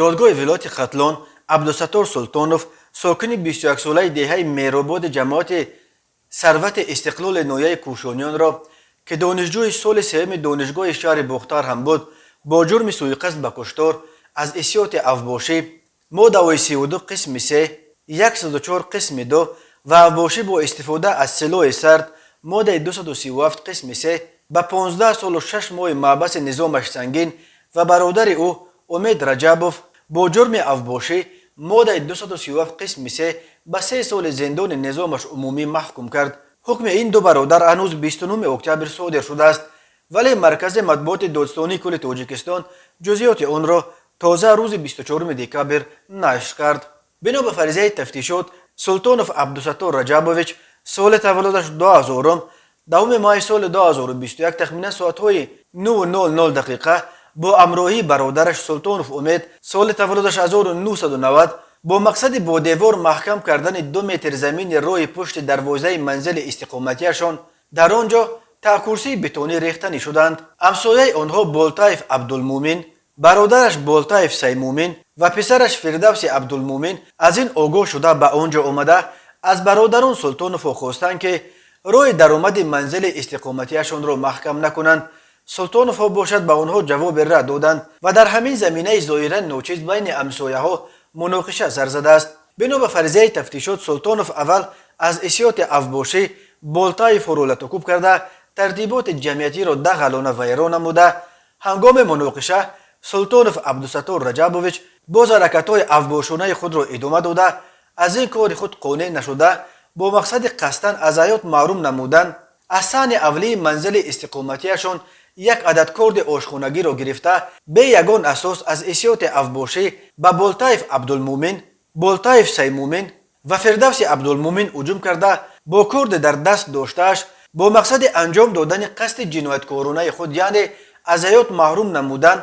Додгоҳи вилояти Хатлон Абдусаттор Султонов, сокини 21-солаи деҳаи Мерободи ҷамоати Сарвати Истиқлоли ноҳияи Кӯшониёнро, ки донишҷӯи соли сеюми донишгоҳи шаҳри Бохтар ҳам буд, бо ҷурми сӯиқасд ба куштор аз иссиёти авбошӣ, моддаҳои 32 қисми 3, 104 қисми 2 ва авбошӣ бо истифода аз силоҳи сард, моддаи 237 қисми 3, ба 15 солу 6 моҳи маҳбаси низомаш сангин ва бародари ӯ Умед Раҷабов бо ҷурми авбошӣ, моддаи 237 қисми 3, ба 3 соли зиндони низомаш умумӣ маҳкум кард. Ҳукми ин ду бародар ҳанӯз 29 октябр содир шудааст, вале Маркази матбуоти Додситонии кулли Тоҷикистон ҷузъиёти онро тоза рӯзи 24 декабр нашр кард. Бино ба фаризияи тафтишот, Султонов Абдусаттор Раҷабович, соли таваллудаш 2000, 10 майи соли 2021 тахминан соатҳои 9:00 дақиқа бо ҳамроҳии бародараш Султонов Умед, соли таваллудаш 1990, бо мақсади бо девор маҳкам кардани 2 метр замини роҳи пушти дарвозаи манзили истиқоматиашон дар он ҷо таҳкурсии бетонӣ рехтанӣ шуданд. Ҳамсояи онҳо Болтаев Абдулмумин, бародараш Болтаев Саймумин ва писараш Фирдавси Абдулмумин аз ин огоҳ шуда, ба он ҷо омада, аз бародарон Султоновҳо хостанд, ки роҳи даромади манзили истиқоматиашонро маҳкам накунанд. Султоновҳо бошад, ба онҳо ҷавоби рад доданд ва дар ҳамин заминаи зоҳиран ночиз байни ҳамсояҳо муноқиша сар задааст. Бино ба фаризияи тафтишот, Султонов аввал аз иссиёти авбошӣ Болтаевҳоро латукӯб карда, тартиботи ҷамъиятиро дағалона вайрон намуда. Ҳангоми муноқиша Султонов Абдусаттор Раҷабович боз ҳаракатҳои авбошонаи худро идома дода, аз ин кори худ қонеъ нашуда, бо мақсади қасдан аз ҳаёт маҳрум намудан аз саҳни авлии манзили истиқоматиашон як адад корди ошхонагиро гирифта, бе ягон асос аз иссиёти авбошӣ ба Болтаев Абдулмумин, Болтаев Саймумин ва Фирдавси Абдулмумин ҳуҷум карда, бо корди дар даст доштааш бо мақсади анҷом додани қасди ҷинояткоронаи худ, яъне аз ҳаёт маҳрум намудан,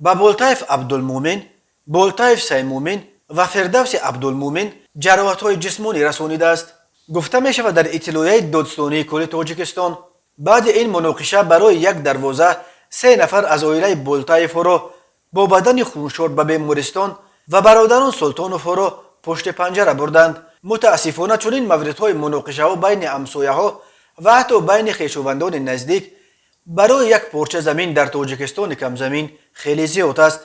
ба Болтаев Абдулмумин, Болтаев Саймумин ва Фирдавси Абдулмумин ҷароҳатҳои ҷисмонӣ расонидааст, гуфта мешавад дар иттилоияи Додситонии кулли Тоҷикистон. Баъди ин муноқиша барои як дарвоза се нафар аз оилаи Болтаевҳоро бо бадани хуншор ба бемористон ва бародарон Султоновҳоро пушти панҷара бурданд. Мутаассифона, чунин мавридҳои муноқишаҳо байни ҳамсояҳо ва ҳатто байни хешовандони наздик барои як порча замин дар Тоҷикистони камзамин хеле зиёд аст.